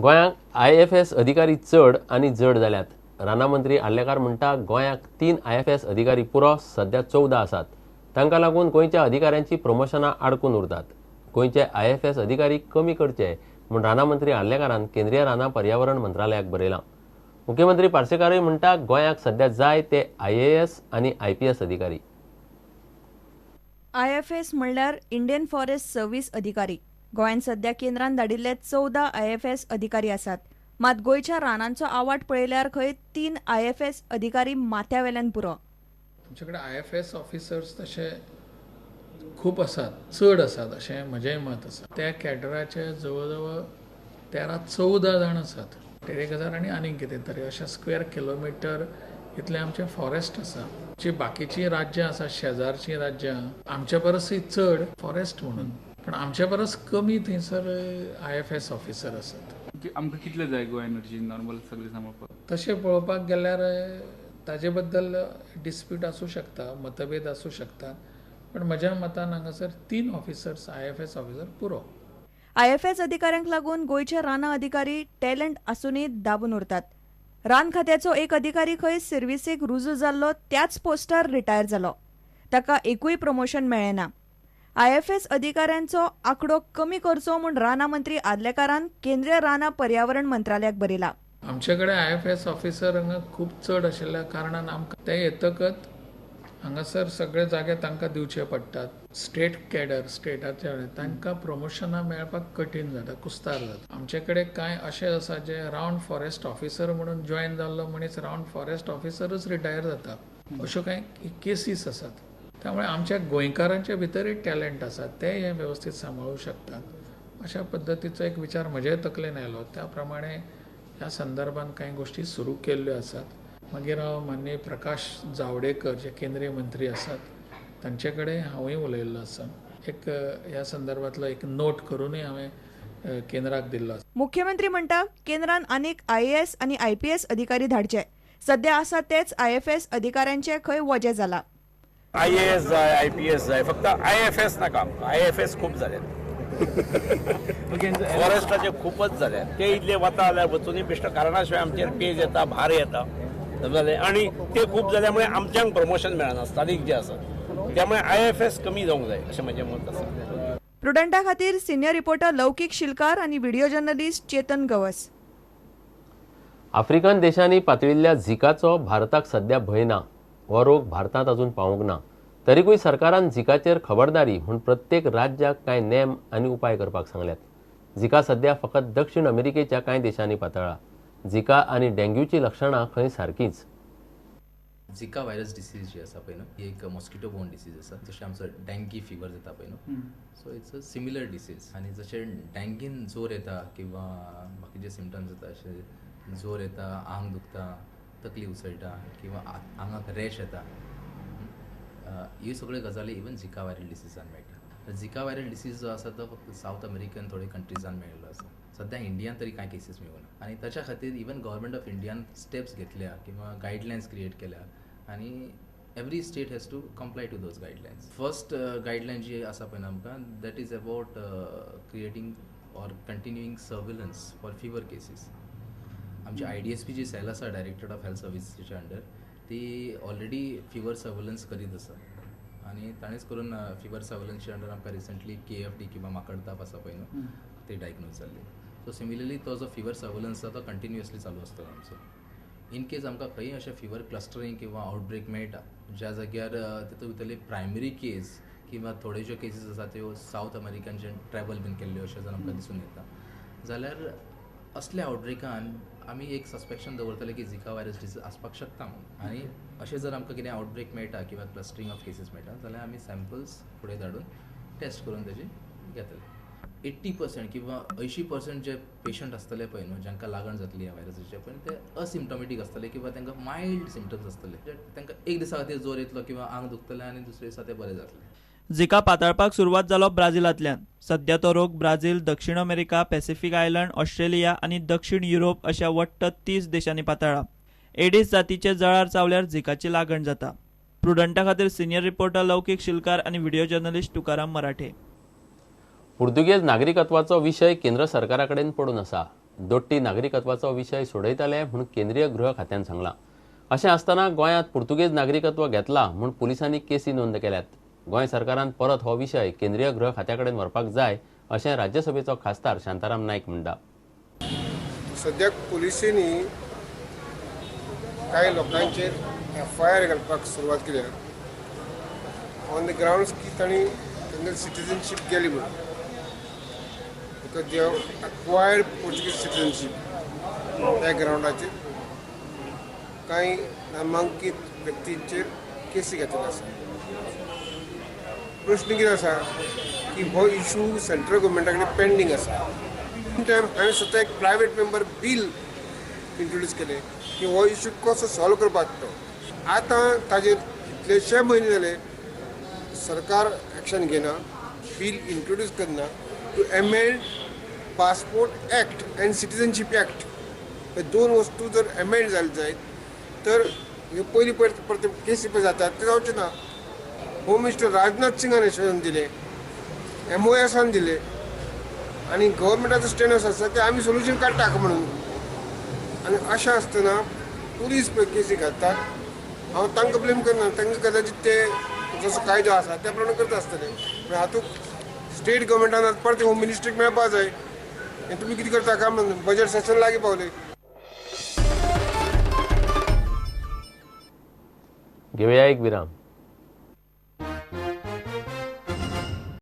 गोंयांक IFS अधिकारी चड आनी जड जाल्यात. रानां मंत्री आर्लेकार म्हणटा गोंयाक 3 IFS अधिकारी पुरो, सध्या 14 आसात. तांकां लागून गोंयच्या अधिकाऱ्यांची प्रमोशनां आडकून उरतात. गोंयचे IFS अधिकारी कमी करचे म्हूण रानां मंत्री आर्लेकारान केंद्रीय रानां पर्यावरण मंत्रालयाक बरयलां. मुख्यमंत्री पार्सेकारूय म्हणटा गोंयाक सध्या जाय ते IAS आनी IPS अधिकारी. IFS म्हणल्यार इंडियन फॉरेस्ट सर्व्हिस अधिकारी. गोंयांत सध्या केंद्रान धाडिल्ले 14 IFS अधिकारी आसात. मात गोंयच्या रानांचो आवाट पळयल्यार खंय 3 IFS अधिकारी माथ्या वेल्यान पुरो. आमच्याकडे IFS officers तशे खूब आसात, चड आसात अशें म्हजेंय मत आसा. त्या कॅडराचे जवळ जवळ 13-14 जाण आसात. 1000 आनी आनीक कितें तरी अशें स्क्वेअर किलोमिटर इतलें आमचें फॉरेस्ट आसा. जी बाकीचीं राज्यां आसा, शेजारचीं राज्यां आमचे परसय चड फॉरेस्ट म्हणून, पण आमचे परस कमी थंयसर IFS officer आसात. आमकां कितले जाय गोवा एनर्जी नॉर्मल सगळें सांबाळपाक? तशें पळोवपाक गेल्यार ताजे बद्दल डिस्प्यूट आसूं शकता, मतभेद आसूं शकता, पण म्हज्या मतान हांगासर 3 ऑफिसर्स IFS officer पुरो. IFS अधिकाऱ्यांक लागून गोंयचे रानां अधिकारी टॅलंट आसूनय दाबून उरतात. रान खात्याचो एक अधिकारी खंय सर्विसेक रुजू जाल्लो त्याच पोस्टार रिटायर जालो, ताका एकूय प्रमोशन मेळ्ळें ना. IFS अधिकाऱ्यांचो आंकडो कमी करचो म्हूण रानां मंत्री आर्लेकारान केंद्रीय रानां पर्यावरण मंत्रालयाक बरयला. आमचे कडेन IFS officer हांगा खूब चड आशिल्ल्या कारणान आमकां ते येतकच हांगासर सगळे जागे तांकां दिवचे पडटात. स्टेट कॅडर स्टेटाचे तांकां प्रमोशनां मेळपाक कठीण जाता, कुस्तार जाता. आमचे कडेन कांय अशें आसा जे रावंड फॉरेस्ट ऑफिसर म्हणून जॉयन जाल्लो मनीस रावंड फॉरेस्ट ऑफिसरूच रिटायर जाता, अश्यो कांय केसीस आसात. त्यामुळे आमच्या गोंयकारांच्या भितरय टॅलंट आसा, ते हे वेवस्थीत सांबाळूं शकतात. अशा पद्दतीचो एक विचार म्हज्याय तकलेन आयलो. त्या प्रमाणे ह्या संदर्भात कांय गोश्टी सुरू केल्ल्यो आसात. मागीर हांव माननीय प्रकाश जावडेकर जे केंद्रीय मंत्री आसात तांचे कडेन हांवूय उलयल्लो आसा. एक ह्या संदर्भातलो एक नोट करूनय हांवें केंद्राक दिल्लो आसा. मुख्यमंत्री म्हणटा केंद्रान आनीक IAS आनी IPS अधिकारी धाडचे. सध्या आसा तेच IFS अधिकाऱ्यांचे खंय वजें जाला. IAS जाय, IPS जाय, फक्त IFS नाका. IFS खूब जाले, फॉरेस्टाचे खूपच जाले. ते इतले वता जाल्यार वचूनय बेश्ट कारणा शिवाय आमचेर पेज येता, भार येता, समजले. आनी ते खूब जाल्यामुळे आमच्यांक प्रमोशन मेळना स्थानीक जे आसा, त्यामुळे IFS कमी जावंक जाय अशें म्हजें मत आसा. प्रुडंटा खातीर सिनियर रिपोर्टर लौकीक शिलकार आनी video journalist Chetan Gawas. African देशांनी पातळिल्ल्या झिकाचो भारताक सध्या भंय ना. हो रोग भारतांत अजून पावूंक ना. तरीकूय सरकारान झिकाचेर खबरदारी म्हूण प्रत्येक राज्याक कांय नेम आनी उपाय करपाक सांगल्यात. झिका सध्या फकत दक्षिण अमेरिकेच्या कांय देशांनी पातळ्ळा. झिका आनी डेंग्यूची लक्षणां खंय सारकीच. झिका व्हायरस डिसीज जी आसा पळय न्हू, ही एक मॉस्किटो बोर्न डिसीज आसा. जशें आमचो डेंगी फिवर जाता पळय न्हू, so it's a similar disease. आनी जशें डेंगीन जोर येता किंवा बाकीचे सिमटम्स जाता, अशें जोर येता, आंग दुखता, तकली उसळटा किंवा आंगाक रॅश येता, ह्यो सगळ्यो गजाली इवन झिका व्हायरल डिसीजान मेळटा. झिका व्हायरल डिसीज जो आसा तो फक्त सावथ अमेरिकन थोडे कंट्रीजान मेळिल्लो आसा. सद्या इंडियान तरी कांय केसीस मेळूना. आनी ताच्या खातीर इवन गव्हर्मेंट ऑफ इंडियान स्टेप्स घेतल्या किंवा गायडलायन्स क्रिएट केल्या आनी every state has to comply to those guidelines. First guideline जी आसा पळय आमकां, that is about creating or continuing surveillance for fever cases. आमची IDSP जी सेल आसा डायरेक्टरेट ऑफ हेल्थ सर्विसीच्या अंडर, ती ऑलरेडी फिवर सर्वेलन्स करीत आसा. आनी ताणेंच करून फिवर सर्वेलन्सच्या अंडर आमकां रिसंटली KFD किंवा माकडताप आसा पळय न्हू, ते डायग्नोज जाल्ली. सो सिमिलरली तो जो फिवर सर्वेलन्स आसा तो कंटिन्युअसली चालू आसतलो आमचो. इन केस आमकां खंय अशें फिवर क्लस्टरींग किंवा आउटब्रेक मेळटा ज्या जाग्यार तितूंत भितरली प्रायमरी केस किंवा थोड्यो ज्यो केसीस आसा त्यो सावथ अमेरिकनच्यान ट्रॅवल बीन केल्ल्यो अशें जर आमकां दिसून येता जाल्यार असल्या आउटब्रेकान आमी एक सस्पेक्शन दवरतले की झिका व्हायरस डिसीज आसपाक शकता म्हणून. आनी अशें जर आमकां कितें आउटब्रेक मेळटा किंवा क्लस्टरींग ऑफ केसीस मेळटा जाल्यार आमी सॅम्पल्स फुडें धाडून टेस्ट करून तेजी घेतले. 80% किंवा 80% जे पेशंट आसतले पळय न्हू, जांकां लागण जातली ह्या व्हायरसाचे पळय, ते असिम्टोमेटीक आसतले किंवा तांकां मायल्ड सिमटम्स आसतले. तांकां एक दिसा खातीर जोर येतलो किंवा आंग दुखतलें आनी दुसरे दिसा ते बरे जातले. झिका पातळपाक सुरवात जालो ब्राझिलांतल्यान. सध्या तो रोग ब्राझील, दक्षिण अमेरिका, पॅसिफिक आयलंड, ऑस्ट्रेलिया आनी दक्षिण युरोप अशा वट्ट 30 देशांनी पातळ्ळा. एडीस जातीचे जळार चावल्यार झिकाची लागण जाता. प्रुडंटा खातीर सिनियर रिपोर्टर लौकीक शिलकार आनी व्हिडिओ जर्नलिस्ट तुकाराम मराठे. पुर्तुगेज नागरिकत्वाचो विशय केंद्र सरकारा कडेन पडून आसा. दोट्टी नागरिकत्वाचो विशय सोडयतले म्हूण केंद्रीय गृह खात्यान सांगलां. अशें आसतना गोंयांत पुर्तुगेज नागरिकत्व घेतला म्हूण पुलिसांनी केसी नोंद केल्यात. गोंय सरकारान परत हो विशय केंद्रीय गृह खात्या कडेन व्हरपाक जाय अशें राज्यसभेचो खासदार शांताराम नायक म्हणटा. सद्याक पुलिसांनी कांय लोकांचेर एफआयआर घालपाक सुरवात केल्या ऑन the grounds की तांणी तांगेली सिटीजनशीप गेली म्हणून, because they have acquired Portuguese citizenship. त्या ग्रावंडाचेर कांय नामांकीत व्यक्तींचेर केसी घेतलेले आसा. प्रश्न कितें आसा की हो इशू सेंट्रल गव्हर्मेंटा कडेन पेंडींग आसा. टायम हांवें स्वता एक प्रायवेट मेंबर बील इंट्रोड्यूस केलें की हो इशू कसो सॉल्व करपाक तो. आतां ताजेर कितलेशे म्हयने जाले सरकार एक्शन घेना, बील इंट्रोड्यूस करना to amend passport act and citizenship act. हे दोन वस्तू जर एमेंड जाले जायत तर ह्यो पयलीं परत केसी पळय जातात ते जावचें ना. होम मिनिस्टर राजनाथ सिंगान आश्वासन दिलें, MOSान दिलें आनी गव्हर्मेंटाचो स्टँड असो आसा की आमी सोल्युशन काडटा म्हणून. आनी अशें आसतना पुलीस पळय केसी घालतात. हांव तांकां ब्लेम करना, तांकां कदाचित ते जसो कायदो आसा त्या प्रमाणे करता आसतले. पूण हातूंत स्टेट गव्हर्मेंटान परत होम मिनिस्ट्रीक मेळपाक जाय. आनी तुमी कितें करता काय म्हणून बजेट सेशन लागीं पावले. घेवया एक विराम.